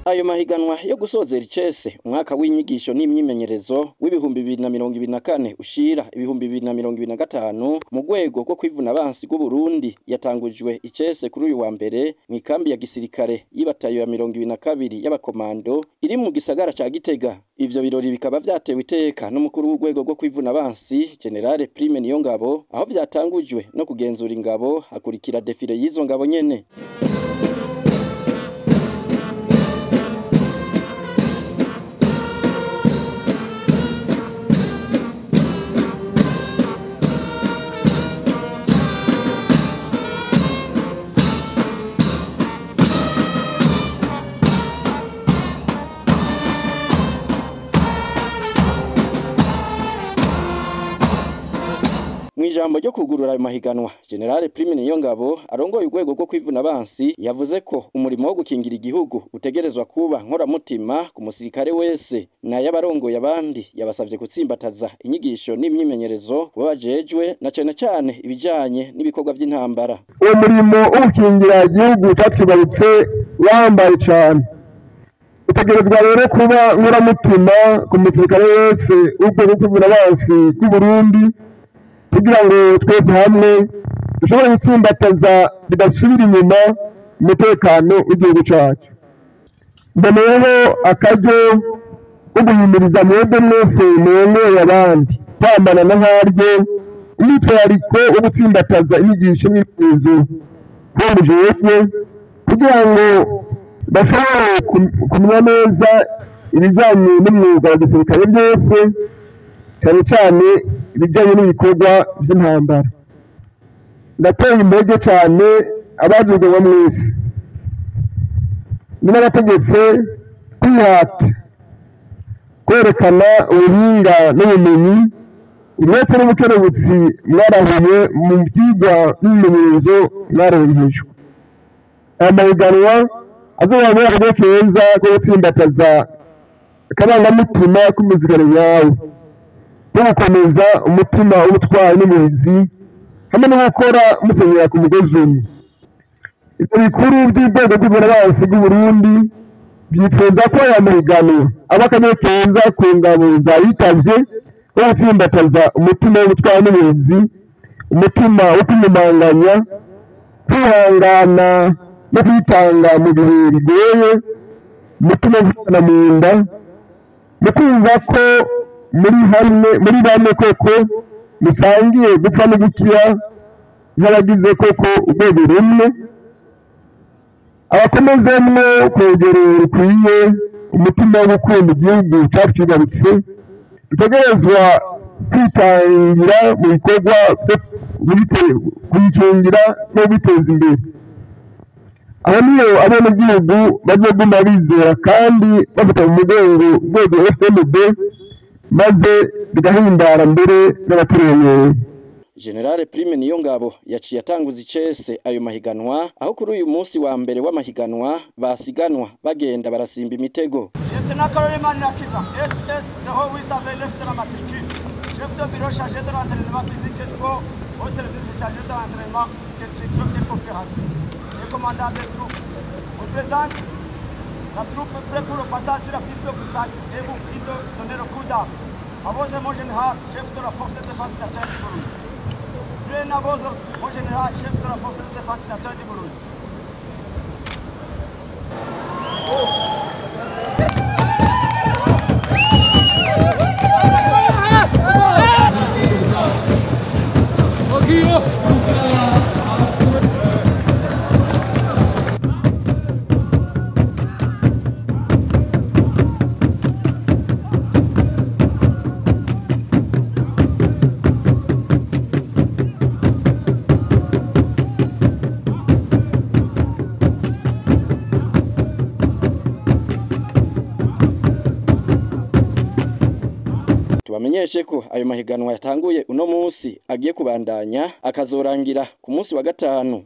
Ayo mahiganwa yo gusozera icese umwaka w'inyigisho n'imyimenyerezo w'2024 ushira 2025 mu rwego rwo kwivuna abansi bw'u Burundi yatangujwe icese kuri uyu wa mbere mu ikambi ya gisirikare y'ibatayo ya 22 y'abakomando iri mu gisagara ca Gitega. Ivyo birori bikaba vyatewe iteka n'umukuru w'urwego rwo kwivuna abansi General Prime Niyongabo, aho vyatangujwe no kugenzura ingabo hakurikira defile y'izo ngabo nyene. Mwijambo ryo kugurura ayo mahiganwa, General Prime Niyongabo arongoye urwego rwo kwivuna abansi yavuze ko umurimo wo gukingira igihugu utegerezwa kuba nkoramutima ku musirikare wese, nayo abarongoye abandi yabasavye gutsimbataza inyigisho n'imyimenyerezo kuba bajejwe na cane cane ibijanye n'ibikorwa vy'intambara. Uwo murimo wo gukingira igihugu catwibarutse wambaye cane, utegerezwa rero kuba nkoramutima ku musirikare wese w'urwego rwo kwivuna abansi bw'u Burundi, kugira ngo twese hamwe dushobore gutsimbataza bidasubira inyuma umutekano w'igihugu cyacu. Mboneyeho akaryo ko guhimiriza mwebwe mwese murongoye abandi kwambana na nkaryo umwitwarariko wo gutsimbataza inyigisho n'imyimenyerezo mujejwe, kugira ngo bashobore kumenya neza ibijyanye n'umwuga wa gisirikare byose, cyane cyane ibijyanye n'ibikorwa by'intambara. Ndateye intege cyane ababyigamo mwese, n'abategetse kwihata kwerekana ubuhinga n'ubumenyi, umwete n'ubukerebutsi mwarahuye mu byigwa n'ibimenyetso mwaronkejwe. Aya mahiganwa azoba muri akaryo keza ko gutsimbataza akarangamutima k'umuzigano yawe, no gukomeza umutima w'ubutwari n'ubuhizi, hamwe no gukora musenyera ku mugozi umwe. Ibyo bikuru by'urwego rw'ubunabansi bw'u Burundi byifuza ko aya mahiganwa aba akaryo keza ku ngabo zayitavye ko gutsimbataza umutima w'ubutwari n'ubuhizi, umutima wo kwiyumanganya, kwihangana no kwitanga mu bihe bigoye, umutima wo gufatana mu nda, mu kumva ko muri hamwe muri bamwe koko musangiye gupfa no gukira nk'abagize koko urwego rumwe, abakomezemwo ku rugero rukwiye umutima wo gukunda igihugu cyacu kigarutse, dutegerezwa kwitangira mu bikorwa byo kuyikingira no kwiteza imbere. Aho niyo abenegihugu bazoguma bizera kandi bafata mu mugongo urwego FMB, maze bigahimbara mbere n'abaturenyeye. General Prime Niyongabo yaciye atanguza icese ayo mahiganwa, aho kuri uyu munsi wa mbere w'amahiganwa basiganwa bagenda barasimba imitego. Lieutenant Colonel Manirakiza, SS 0829 de la matricule, chef de bureau chargé de l'entraînement physique et sport au service chargé de l'entraînement, d'instruction et coopération, et commandant des troupes. On présente la troupe prête pour le passage sur la piste de freestyle et vous prie de donner le coup d'arme. À vos mon général, chef de la force de défense nationale du Burundi. Bien à vos mon général, chef de la force de défense nationale du Burundi. Tubamenyeshe ko ayo mahiganwa yatanguye uno munsi agiye kubandanya akazorangira ku munsi wa gatanu.